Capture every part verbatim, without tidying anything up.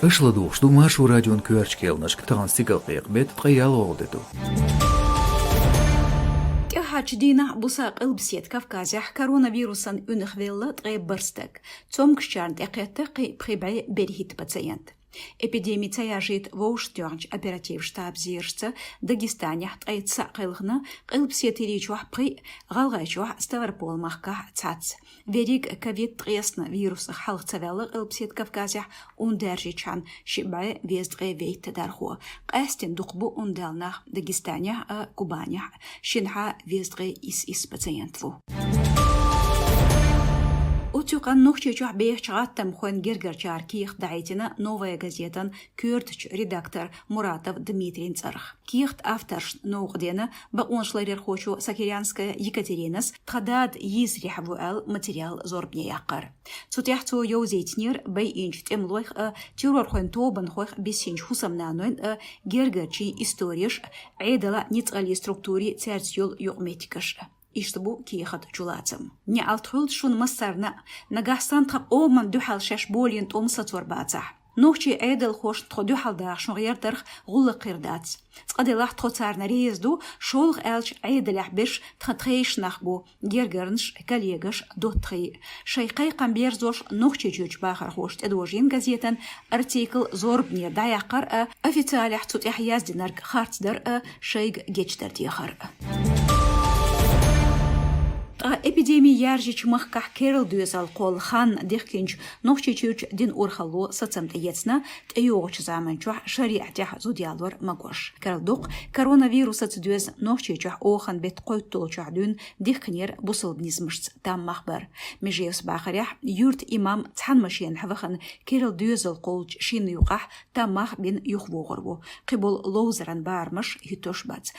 Аша ладугӀуш ду Маршо радион коьртачу кхаьънашка. Тахана стигалкъекъа бетта ткъе ялхалгӀа де ду. ТӀаьххьарчу дийнахь буса Къилбаседа Кавказехь коронавирусан уьнах велла ткъе бархӀ стаг. Цомгушчарна тӀекхетта кхин пхи бӀе берхӀитта пациент. Эпидеми ца яржийта вовшахтоьхначу оперативан штабан зерашца, Дагестанехь ткъе цхьаъ кхелхина, Къилбаседа ТӀерийчохь пхиъ, ГӀалгӀайчохь, Ставрополь-махкахь цхьацца. Верриг ковид ткъесна вирусах хьалха ца ваьлла Къилбаседа Кавказехь ун даьржичхьана ши бӀе везткъе вейтта дархо. Къаьстина дукха бу ун даьлла нах Дагестанехь а, Кубанехь а. Шинхьа везткъе исс исс пациент ву. Оцу юкъанна Нохчийчохь бехачу гӀаттамхойн гергарчара кехат дахьийтина «Новая газетан» коьртачу редактор Муратов Дмитрийн цӀарах. Кехат авторшна новкъа деана бакъонашларъярхочо Сокирянская Екатеринас тхан дада йийсарехь ву аьлла материал зорбане яккхар. Цу тӀехь цо йовзийтинера байинчу тӀемалойх а, террорхойн тобанхойх а биссинчу хӀусамнанойн а гергарчийн истореш а, Ӏедалан а, ницкъаллин структурийн а цаьрца йолу юкъаметтигаш а. Иштта бу кехатан чулацам. НеӀалт хуьлда шуна массарна а, нагахь санна тхан къоман дуьхьал шаьш болийна тӀом сацор бацахь. Нохчийн Ӏедалхошна тхо дуьхьал даха шун гӀертарх гӀуллакх хир дац. Цкъа делахь, тхо царна реза ду, шолгӀа аьлча, Ӏедалехь берш тхан тхешан нах бу, гергарнаш, коллегаш, доттагӀий. Шайн кхайкхам берзош, Нохчийчуьрчу бахархоша тӀедожийна газетан артикл зорбанера дӀаяккхар а, официалехь цу тӀехь яздинарг харцдар а, шайга гечдар дехар а. Ткъа эпидеми яржичу махкахь керла доьзал кхолла хан дихкинчу Нохчийчуьрчу динан урхалло сацам тӀеэцна, тӀейогӀучу заманчохь шариӀатехь зуда ялор магош. Карладоккху, коронавирусаца доьзна Нохчийчохь оханан беттан кхойтталгӀачохь дуьйна дихкинера бусалба низамашца там мах бар. Межевс бахарехь, юьртан имам цхьана машенахь вахана керла доьзал кхоллучу шинна юкъахь там мах бина юхавогӀур ву. Кхиболу ловзаран барамаш хӀиттош бац.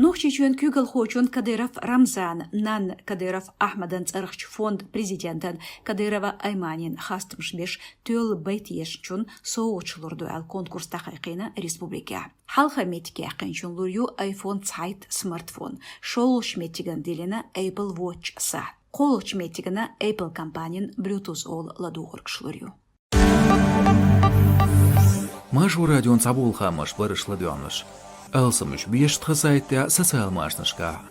Нохчийчоьнан куьйгалхочун Кадыров Рамзанан нанна Кадыров Ахьмадан цӀарахчу фондан президентан Кадырова Айманин хастамаш беш тоьлла байт ешначунна совгӀаташ лур ду аьлла конкурс дӀакхайкхийна республикехь. Хьалхара меттиг яьккхинчунна лур ю iPhone цхьайтта смартфон, шолгӀачу меттигана диллина Apple Watch сахьт. КхоалгӀачу меттигана Apple компанин Bluetooth олу ладугӀургаш лур ю. Маршо радион цхьаболу хаамаш бара аша ладоьгӀнарш. Алсамаш беш тхан сайтехь, социал машанашкахь.